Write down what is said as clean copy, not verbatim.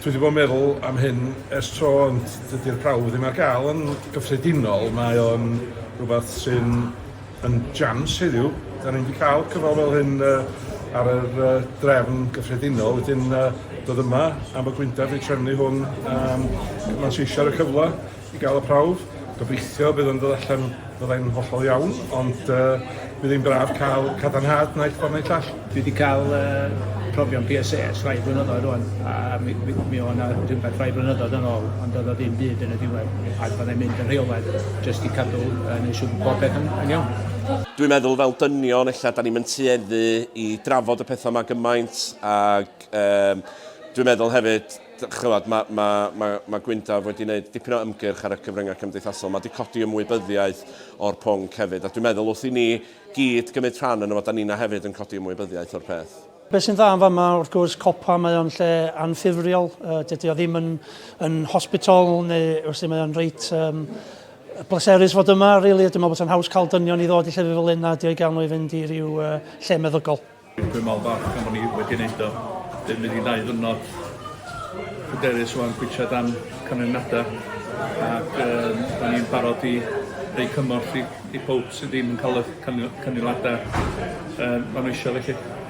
Dwi wedi bod yn meddwl am hyn ers tro, ond dydy'r prawf ddim ar gael yn gyffredinol. Mae o'n rhywbeth sy'n yn jams heddiw. Da ni'n wedi cael cyfle fel hyn uh, ar yr uh, drefn gyffredinol. Wedyn uh, dod yma am y Gwyndaf i trefnu hwn. Um, manteisio ar y cyfle i gael y prawf. Gobeithio bydd o'n dod allan fyddai'n hollol iawn, ond uh, bydd hi'n braf cael cadarnhad naill ffordd neu llall. Dwi wedi cael uh, profion PSA ers rhai blynyddoedd rwan, a mi, mi, mi oedd yna rhywbeth rhai blynyddoedd yn ôl, ond oedd o ddim byd yn y diwedd, a byddai'n mynd yn rheolaidd jyst i cadw uh, neu siŵr bod popeth yn, yn iawn. Dwi'n meddwl fel dynion, ella, da ni'n mynd tueddu i drafod y pethau yma gymaint, ac um, dwi'n meddwl hefyd, chymod, mae ma, ma, ma Gwyndaf wedi gwneud dipyn o ymgyrch ar y cyfryngau cymdeithasol. Mae wedi codi ymwybyddiaeth o'r pwnc hefyd. A dwi'n meddwl wrth i ni gyd gymryd rhan yno fo, da ni'na hefyd yn codi ymwybyddiaeth o'r peth. Be sy'n dda yn fama, wrth gwrs, copa, mae o'n lle anffurfiol. Uh, dydy o ddim yn, yn hospital neu wrth mae o'n reit um, bleserus fod yma, really. Dwi'n meddwl bod o'n haws cael dynion i ddod i llefydd fel hyn na di o'i gael nhw i fynd i ryw uh, lle meddygol. Dwi'n mor falch am bod ni wedi wneud o. Dwi'n mynd i ddau ddwrnod pryderus wan gwitsiad am canlyniadau ac um, da ni'n barod i rei cymorth i, i pob sydd ddim yn cael y canlyniadau um, maen nhw eisiau felly.